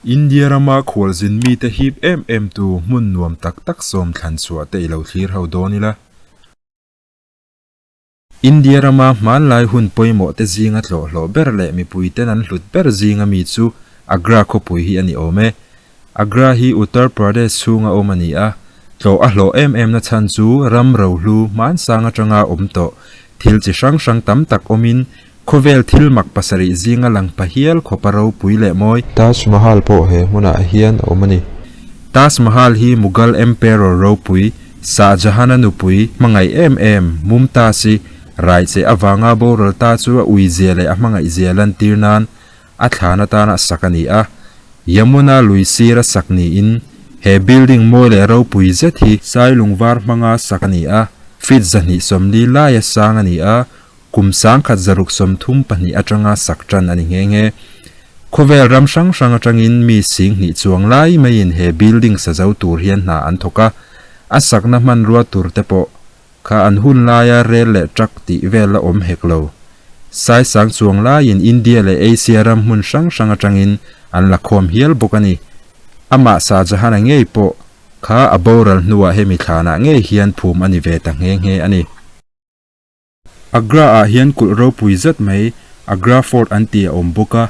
India rama khualzin mite hip em em tu hmun nuam tak tak sawm thlan chhuah te i lo thlir ho dawn ila. India rama hmanlai hun pawimawh te zinga tlawhhlawh ber leh mipui ten an hlut ber zinga mi chu Agra khawpui hi a ni awm e. Agra hi Uttar Pradesh chhunga awm a ni a, tlawh a hlawh em em na chhan chu ram rohlu hmansang atanga awm tawh thil chi hrang hrang tam tak awmin Khawvel thil mak pasarih zinga lang pa hial khawpa ropui leh mawi. Taj Mahal pawh he hmunah hian a awm a ni. Taj Mahal hi Mughal Emperor ropui Shah Jahan-a nupui hmangaih em em Mumtaz-i raicheh avanga boral ta chu a uizia leh a hmangaihzia lantir nan a thlan atana sak a ni a. Yamuna lui sira sak niin he building mawi leh ropui zet hi Sailung var hmanga sak a ni a, feet 240 laia sang a ni a, Kum 1632 atanga sak tan a ni nghe nghe. Khawvel ram hrang hrang atangin mi 2000 chuang lai maiin he building sa zo tur hian hna an thawk a, a sakna hmanrua tur te pawh kha an hun laia rel leh truck tih vel la awm hek lo. Saisang chuang laiin India leh Asia ram hmun hrang hrang atangin an la khawm hial bawk a ni. Amah Shah Jahan-a ngei pawh kha a boral hnuah hemi thlanah ngei hian phum a ni ve ta nghe nghe a ni. Agra ah hian kulh ropui zet mai Agra Fort an tih a awm bawk a,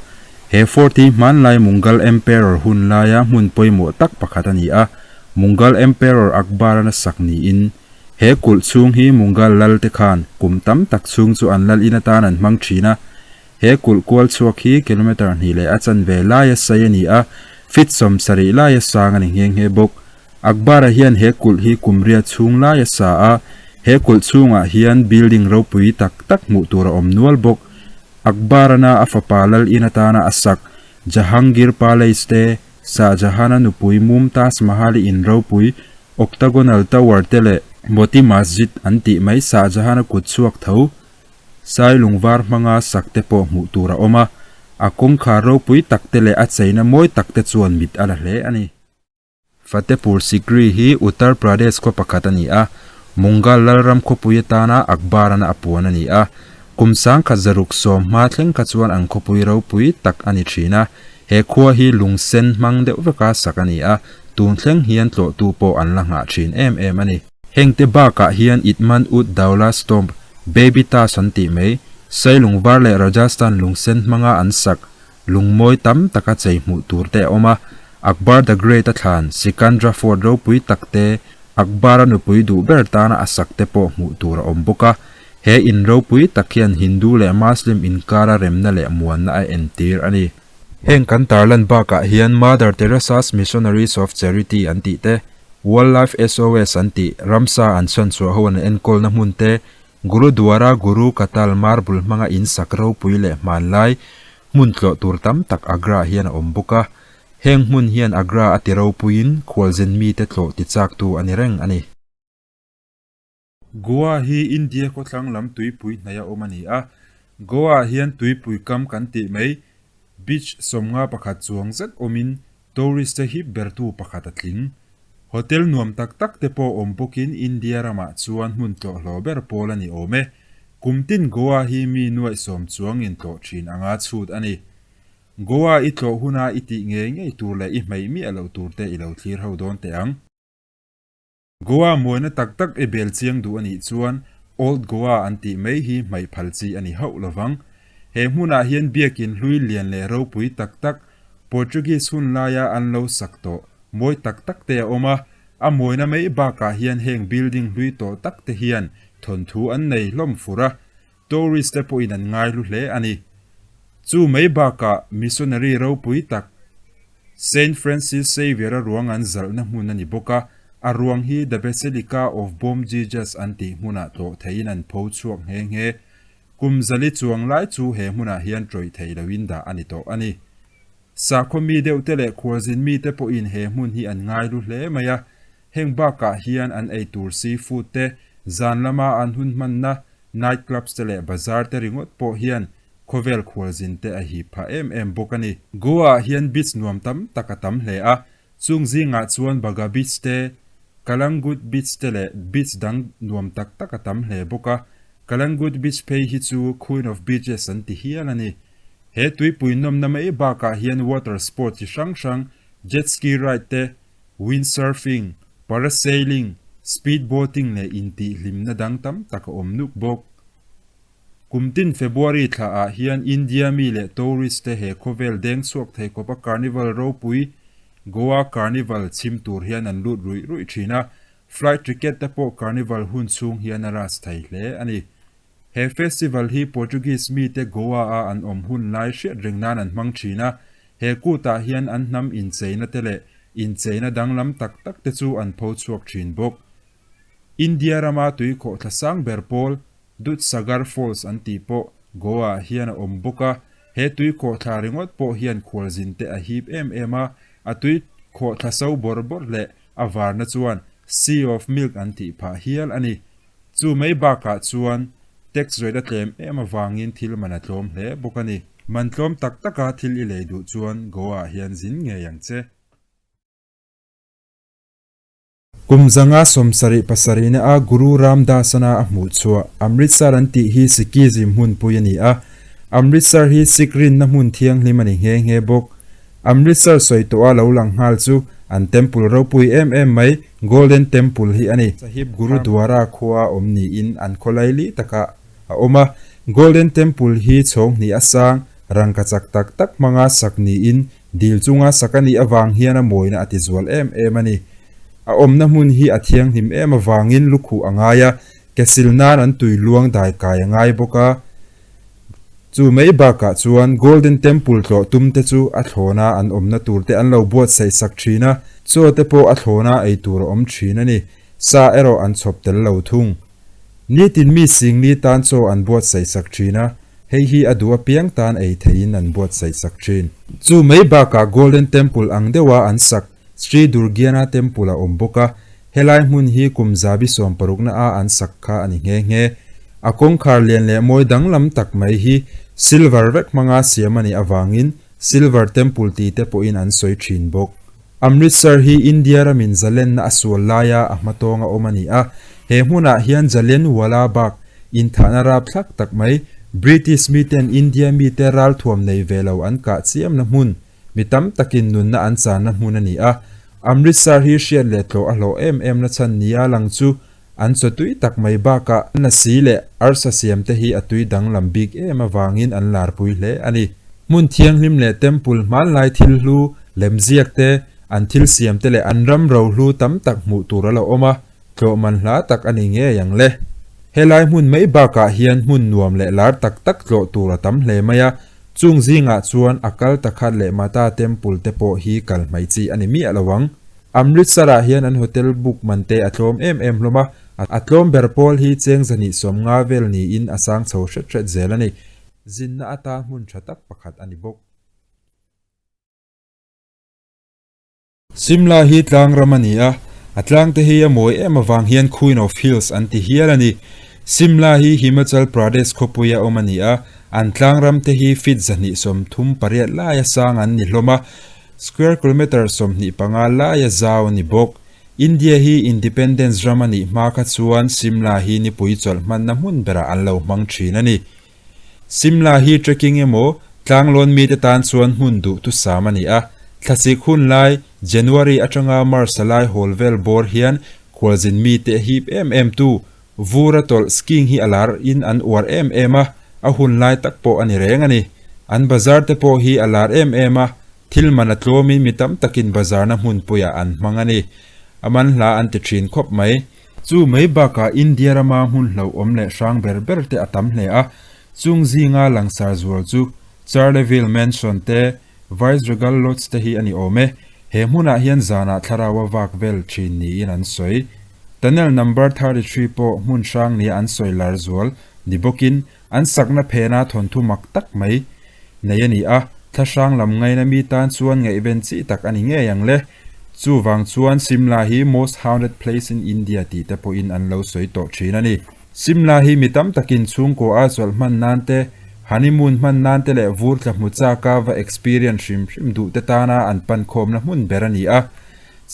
he fort hi hmanlai Mughal Emperor hun laia hmun pawimawh tak pakhat a ni a, Mughal Emperor Akbar-a sak niin he kulh chhung hi Mughal lal te khan kum tam tak chhung chu an lal in atan an hmang thin a, he kulh kual chhuak hi kilometre hnih leh a chanve laia sei a ni a, feet 70 laia sang a ni nghe nghe bawk. Akbar-a hian he kulh hi kum riat chhung lai a sa a, he kulh chhungah hian building ropui tak tak hmuh tur a awm nual bawk. Akbar-ana a fapa lal in atana a sak Jahangir Palace te, Shah Jahan-a nupui Mumtaz Mahal-i in ropui Octagonal Tower te leh Moti Masjid an tih mai Shah Jahan-a kut chhuak tho Sailung var hmanga sak te pawh hmuh tur a awm a, a kawngkhar ropui tak te leh a cheina mawi tak te chuan mit a la hle a ni. Fatehpur Sikri hi Uttar Pradesh khaw pakhat a ni a, Mughal lalram khawpui atana Akbar-an a puan a ni a. Kum 1610 hma thleng kha chuan an khawpui ropui tak a ni thin a, he khua hi lung sen hmang deuh veka sak a ni a, tun thleng hian tlawhtu pawh an la nghah thin em em a ni. Hengte bakah hian Itman Ud Daula Stomp, Baby Taj an tih mai, Sailung var leh Rajasthan lung sen hmanga an sak Lungmawi tam taka chei hmuh tur te a awm a, Akbar the Great a thlan Sikandra Fort ropui tak te, Akbar-a nupui duh ber tana a sak te pawh hmuh tur a awm bawk a. He in ropui tak hian Hindu leh Muslim inkara remna leh muanna a entir a ni. Heng kan tarlan bakah hian Mother Teresa's Missionaries of Charity an tih te, Wildlife SOS an tih, ramsa an chhanchhuah ho an enkawlna hmun te, Gurudwara Guru Katal marble hmanga in sak ropui leh hmanlai hmun tlawh tur tam tak Agra hian a awm bawk a. Heng hmun hian Agra a ti ropuiin khualzin mite tlawh ti chaktu a ni reng a ni. Goa hi India khawthlang lam tuipui hnaih a awm a ni a. Goa ah hian tuipui kam kan tih mai beach 51 chuang zet awmin tourist te hip bertu pakhat a tling. Hotel nuam tak tak te pawh awm bawkin India ramah chuan hmun tlawhhlawh ber pawl a ni awm e. Kum tin Goa hi mi nuaih sawm chuangin tlawh thin anga chhut a ni. Goa i tlawh huna i tih ngei ngei tur leh i hmeih miah loh tur te i lo thlir ho dawn teh ang. Goa mawina tak tak i bel chiang duh a nih chuan Old Goa an tih mai hi hmaih phal chi a ni hauh lovang. He hmunah hian biakin hlui lian leh ropui tak tak Portuguese hun laia an lo sak tawh mawi tak tak te a awm a, a mawina mai bakah hian heng building hlui tawh tak te hian thawnthu an nei hlawm fur a, tourist te pawhin an ngaihlu hle a ni. Chu mai bakah missionary ropui tak Saint Francis Xavier-a ruang an zalhna hmun a ni bawk a, a ruang hi The Basilica of Bom Jesus an tih hmunah tlawh theihin an pho chhuak nghe nghe. Kum zali chuang lai chu he hmunah hian tawih theih loin dah a ni tawh a ni. Sakhaw mi deuh te leh khualzin mite pawhin he hmun hi an ngai lu hle mai a, heng bakah hian an ei tur seafood te, zan lama an hun hmanna night clubs te leh bazar te ringawt pawh hian khawvel khualzin te a hip phah em em bawk a ni. Goa ah hian beach nuam tam tak a tam hle a, chung zingah chuan Baga Beach te, Calangute Beach te leh beach dang nuam tak tak a tam hle bawk a, Calangute Beach phei hi chu Queen of Beaches an ti hial a ni. He tuipui nawmna mai bakah hian water sport chi hrang hrang, jet ski ride te, wind surfing, parasailing, speed boating leh intihhlimna dang tam tak a awm nuk bawk. Kum tin February thla ah hian India mi leh tourist te he khawvel deng chhuak thei khawpa carnival ropui Goa Carnival chhim tur hian an lut ruih ruih thin a, flight ticket te pawh carnival hun chhung hian a ras thei hle a ni. He festival hi Portuguese mite Goa a an awm hun lai hriat reng nan an hmang thin a, he kutah hian an hnam incheina te leh incheina danglam tak tak te chu an pho chhuak thin bawk. India rama tuikhawhthla sang ber pawl Dudhsagar Falls an tih pawh Goa ah hian a awm bawk a, he tuikhawhthla ringawt pawh hian khualzin te a hip em em a, a tuikhawhthla so bawrh bawrh leh a varna chuan Sea of Milk an tih phah hial a ni. Chu mai bakah chuan tax rate a tlem em avangin thil man a tlawm hle bawk a ni. Man tlawm tak taka thil i lei duh chuan Goa ah hian zin ngei ang che. Kum zanga 77 na a Guru Ram Das-ana a hmuh chhuah Amritsar an tih hi Sikhism hmunpui a ni a. Amritsar hi Sikh rinna hmun thianghlim a ni nghe nghe bawk. Amritsar sawi tawha lo lang nghal chu an temple ropui em em mai Golden Temple hi a ni. Sahib Gurudwara khua awm niin an khawlaili takah a awm a. Golden Temple hi chhawng hnih a sang, rangka chak tak tak hmanga sak niin dil chunga sak a nih avang hian a mawina a ti zual em em a ni. A awmna hmun hi a thianghlim em avangin lukhuh a ngai a, ke sil nan an tui luang dai kai a ngai bawk a. Chu mai bakah chuan Golden Temple tlawh tum te chu a thlawna an awmna tur te an lo buatsaih sak thin a, chaw te pawh a thlawna ei tur a awm thin a ni. Sa erawh an chhawp tel lo thung. Nitin mi singli tan chaw an buatsaih sak thin a, hei hi a duh apiang tan ei theihin an buatsaih sak thin. Chu mai bakah Golden Temple ang deuha an sak Sri Durgiana Temple a awm bawk a, helai hmun hi kum zabi sawmparukna a an sak kha a ni nghe nghe. A kawngkhar lian leh mawi danglam tak mai hi silver vek hmanga siam a nih avangin Silver Temple ti te pawhin an sawi thin bawk. Amritsar hi India ramin zalenna a sual laia a hmatawnga awm a ni a, he hmunah hian Jallianwala Bagh inthahna rapthlak tak mai British miten India mite ralthuam nei ve lo an kah chiamna hmun Mi tam takin nunna an channa hmun a ni a, Amritsar hi hriat leh tlawh a hlawh em em na chhan nia lang chu an chaw tui tak mai bakah nasi leh arsa siam te hi a tui danglam bik em avangin an larpui hle a ni. Hmun thianghlim leh temple hmanlai thil hlu, lemziak te, an thil siam te leh an ram rohlu tam tak hmuh tur a lo awm a, tlawh man hla tak a ni ngei ang le. Helai hmun mai bakah hian hmun nuam leh lar tak tak tlawh tur a tam hle mai a, Chung zingah chuan Akal Takhat leh Mata Temple te pawh hi kal hmai chi a ni miah lo ang. Amritsar-ah hian an hotel book man te a tlawm em em hlawm a, a tlawm ber pawl hi cheng zahnih 50 vel niin a sang chho hret hret zel a ni. Zinna atan hmun tha tak pakhat a ni bawk. Simla hi tlang ram a ni a, a tlang te hi a mawi em avang hian Queen of Hills an ti hial a ni. Simla hi Himachal Pradesh khawpui a awm a ni a, an tlang ram te hi feet 238 laia sang an ni hlawm a, square kilometre 25 laia zau a ni bawk. India hi Independence ram a nih hma kha chuan Simla hi nipui chawlh hmanna hmun berah an lo hmang thin a ni. Simla hi trekking emaw tlanglawn mite tan chuan hmun duh thusam a ni a, thlasik hun lai January atanga March a lai hawl vel bawr hian khualzin mite a hip em em tu vur a tawlh skiing hi a lar in an uar em em a, a hun lai tak pawh a ni reng a ni. An bazar te pawh hi a lar em em a, thil man a tlawmin mi tam takin bazarna hmunpuiah an hmang a ni. A manhla an ti thin khawp mai. Chu mai bakah India rama hmun hlauhawm leh hrang ber ber te a tam hle a, chung zinga langsar zual chu Charleville Mansion te, Viceregal Lodge te hi a ni awm e. He hmunah hian zanah thlarau a vak vel thin niin an sawi. Tunnel number 33 pawh hmun hrang nia an sawi lar zual ni bawkin an sakna phena thawnthu mak tak mai nei a ni a, thlahrang lam ngaina mi tan chuan ngaihven chi tak a ni ngei ang le. Chuvang chuan Simla hi most haunted place in India tih te pawhin an lo sawi tawh thin a ni. Simla hi mi tam takin chhungkaw a chawlh hman nan te, honeymoon hman nan te leh vur tla hmu chaka va experience hrim hrim duh te tana an pan khawmna hmun ber a ni a.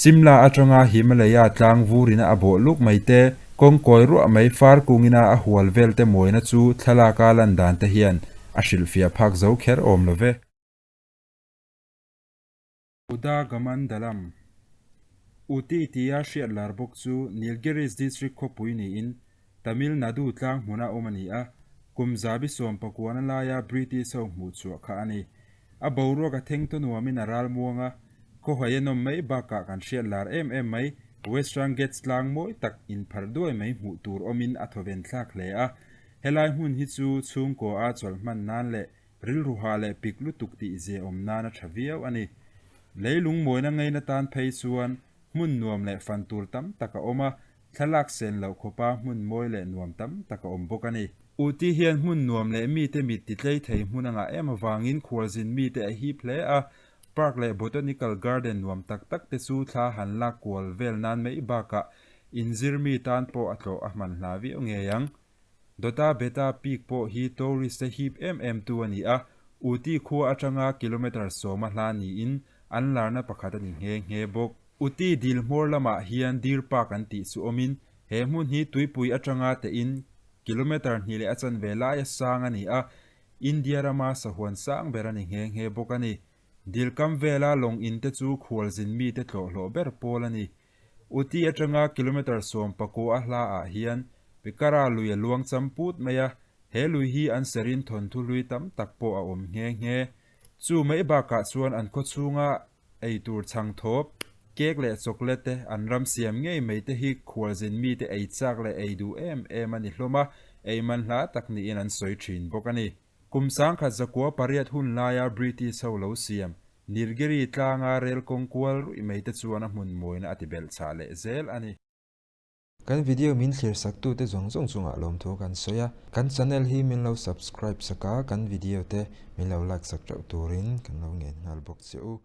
Simla atanga Himalaya tlang vurina a bawh luk mai te, kawng kawi ruah mai far kungina a hual vel te mawina chu thlalaka lan dan te hian. a hrilhfiah phak zo kher awm lo ve. Udagamandalam, Uti tia hriat lar bawk chu Nilgiris District khawpui niin Tamil Nadu tlang hmuna awm a ni a, kum zabi sawm pakuana laia British ho hmuh chhuah kha a ni. A boruak a theng ta nuamin a ral muang a, khawhaih a nawm mai bakah kan hriat lar em em mai Western Ghats tlang mawi tak inpharh duai mai hmuh tur awmin a thawven thlak hle a. Helai hmun hi chu chhungkaw a chawlh hman nan leh Rilru hah leh pik lutuk tih zia awm nan a tha viau a ni. Leilung mawina ngeina tan phei chuan hmun nuam leh fan tur tam tak a awm a, thlalak sen loh khawpa hmun mawi leh nuam tam tak a awm bawk a ni. Uti hian hmun nuam leh mite mit ti tlei thei hmun a ngah em avangin khualzin mite a hip hle a, park leh botanical garden nuam tak tak te chu thla han lak kual vel nan mai bakah inzir mi tan pawh a tlawh a hman hla viau ngei ang. Dota Beta Peak pawh hi tourist te hip em em tu a ni a, Uti khua atanga kilometre sawma hla niin an larna pakhat a ni nghe nghe bawk. Uti dil hmawr lamah hian Deer Park an tih chu awmin he hmun hi tuipui atanga tein kilometre hnih leh a chanve laia sang a ni a, India rama sahuan sang ber a ni nghe nghe bawk a ni. Dil kam vela lawng in te chu khualzin mite tlawhhlawh ber pawl a ni. Uti atanga kilometre 14 a hla ah hian Pikara lui a luang cham put mai a, he lui hi an serin thawnthu hlui tam tak pawh a awm nghe nghe. Chu mai bakah chuan an khaw chhunga ei tur chhang thawp, cake leh chocolate te an ram siam ngei mai te hi khualzin mite ei chak leh ei duh em em a ni hlawm a, ei man hla tak niin an sawi thin bawk a ni. Kum 1908 hun laia British ho lo siam, Nilgiri tlanga rel kawng kual ruih mai te chuan a hmun mawina a ti belh chah leh zel a ni. Kan video min thlir saktute zawng zawng chungah lawmthu kan sawi a, kan channel hi min lo subscribe sak a, kan video te min lo like sak teuh turin kan lo ngen nghal bawk che u.